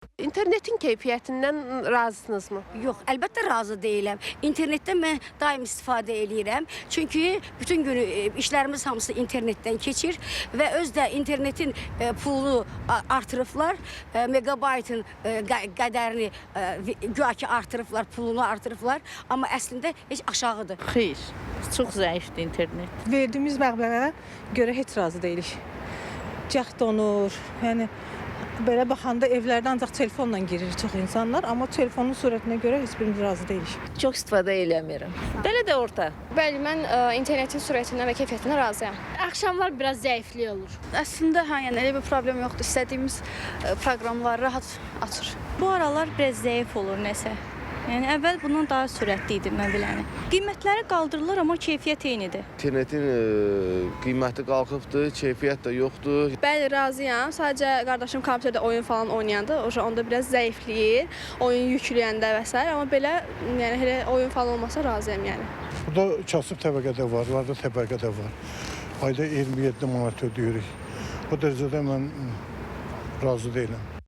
İnternetin keyfiyyətindən razısınızmı? Yox, əlbəttə razı deyiləm. İnternetdən mən daim istifadə eləyirəm. Çünki bütün günü işlərimiz hamısı internetdən keçir və öz də internetin pulunu artırıblar, megabaytın qədərini güya ki artırıblar, pulunu artırıblar, amma əslində heç aşağıdır. Xeyr, çox zəifdir internet. Verdiyimiz məbləğə görə heç razı deyilik. Cəh donur. Yəni belə baxanda evlərdə ancaq telefonla girir çox insanlar, amma telefonun sürətinə görə heç birimiz razı deyilik. Çox istifadə eləmirəm. Belə də orta. Bəli, mən internetin sürətindən və keyfiyyətindən razıyam. Axşamlar biraz zəiflik olur. Əslində hə, yəni elə bir problem yoxdur. İstədiyimiz proqramları rahat açır. Bu aralar biraz zəif olur nəsə. Yəni əvvəl bundan daha sürətli idi mən biləni. Qiymətləri qaldırılır, amma keyfiyyət eynidir. İnternetin qiyməti qalxıbdır, keyfiyyət də yoxdur. Bəli, razıyam. Sadəcə qardaşım kompüterdə oyun falan oynayanda, onda biraz zəifləyir, oyun yükləyəndə və sair, amma belə yəni elə oyun falan olmasa razıyam yəni. Burada kasıb təbəqə də var, varlı təbəqə də var. Ayda 27 manat ödəyirik. Bu dərəcədə mən razı deyiləm.